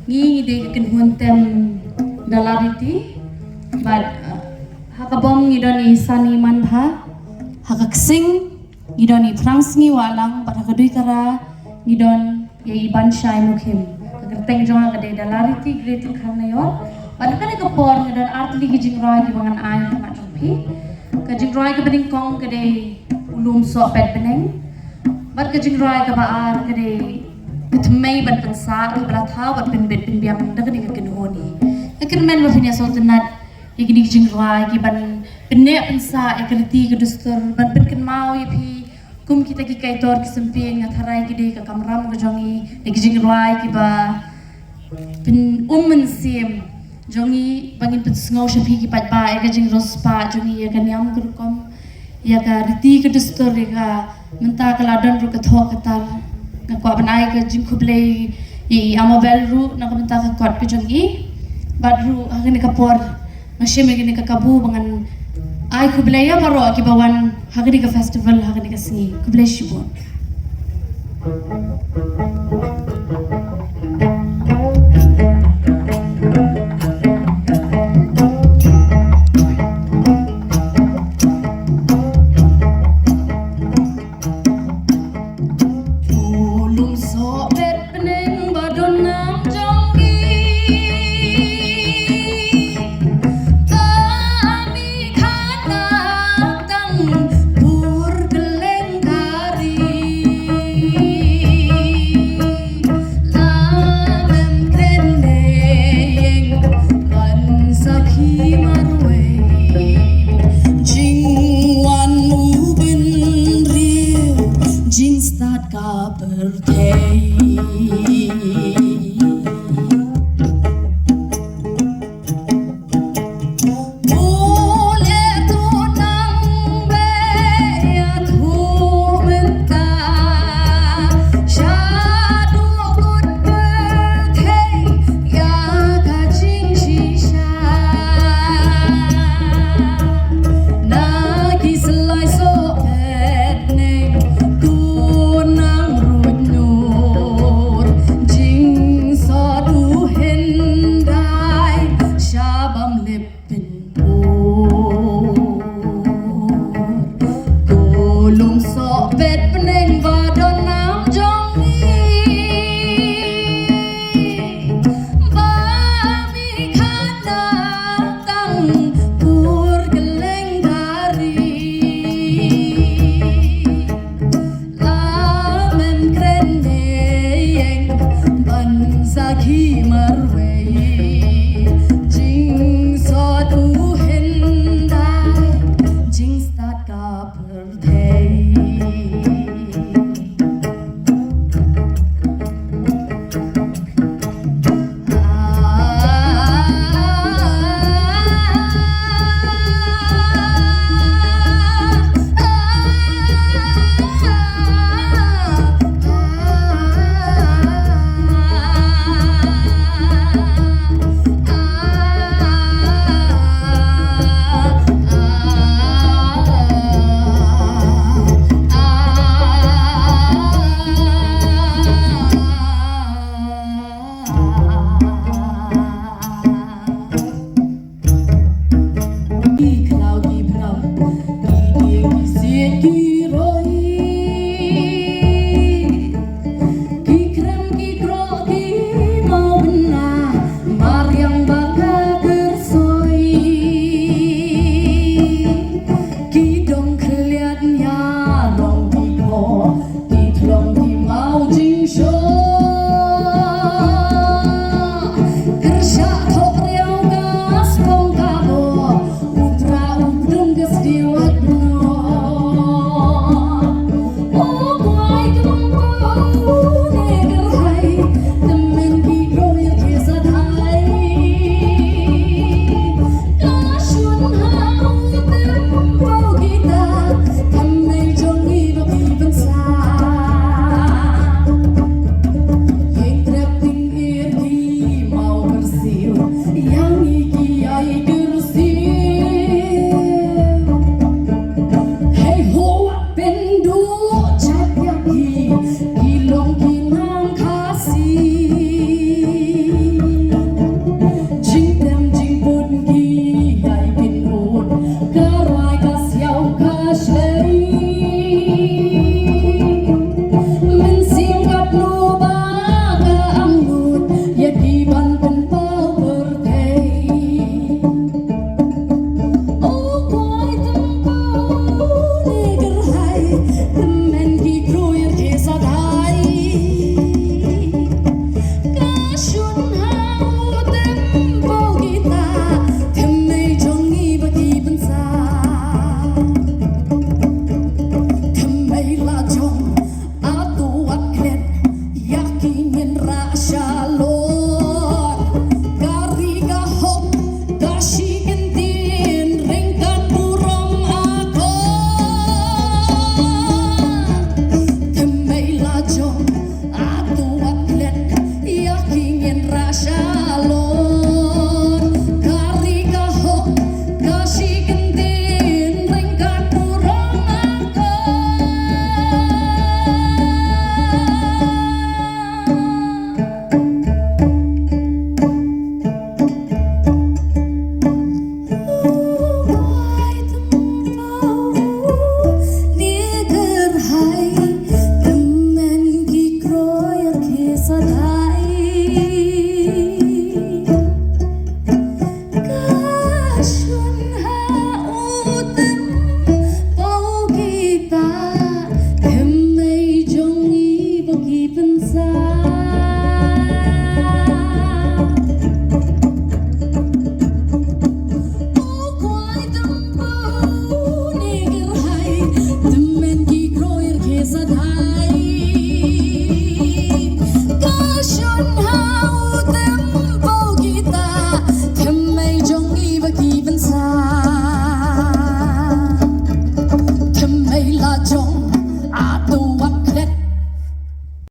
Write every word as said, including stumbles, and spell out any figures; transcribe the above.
Ngi ngi dei ka kynhun tem Dalariti. Bad uh, ha ka bong ngi don i Sani Manbha. Ha ka ksing ngi don i Prangsngi Wahlang. Bad ha ka Duikara ngi don ïa i Banshai Mukhim. Ka kyrteng jong nga ka dei Dalariti Greater Kharnayor. Bad ha kane ka por ngi don artylli ki jingrwai kiba ngan ai ha khmat jong phi. Ka jingrwai kaba nyngkong ka dei U Lum Sohpet Bneng. Bad ka jingrwai kaba ar ka dei Ka Thymmei Ban Pynsah, kaba la thaw bad pynbit pynbiang da kane ka kynhun hi. Nga kyrmen ba phin ïa sngewtynnat ïa kine ki jingrwai kiban pynneh pynsah ïa ka riti ka dustur, ban pynkynmaw ïa phi kum kita ki kaitor ki sympieng. Nga tharai ki dei ka kamram ka jong ngi, ïa ki jingrwai kiba pyn-, um mynsiem jong ngi, ba ngin pynsngew sha phi ki paidbah ïa ka jingriewspah jong ngi, ïa ka niam ka rukom, ïa ka riti ka dustur, ïa ka mynta ka la don ruh ka thoh ka tar. Nga kwah ban ai ka jingkhublei ïa i Amabel ruh na ka bynta ka kot ka jong i. Bad ruh ha kane ka por nga shim ïa kane ka kabu ba ngan ai khublei ïa baroh kiba wan ha kane ka festival ha kane ka sngi. Khublei shibun. U Lum Sohpet Bneng ba don nam jong ngi. Ba mi khana tang pur kylleng kari. Lam em kren ne ïeng ban sakhi marwei. Jingwan u bynriew, jingstad ka pyrthei. Pynpur. Ko Lum Sohpet Bneng ba don nam jong ngi. Ba mi khana tang pur kylleng kari. Lam em kren ne ïeng ban sakhi marwei. Jingsot u hyndai, jingstad ka pyrthei.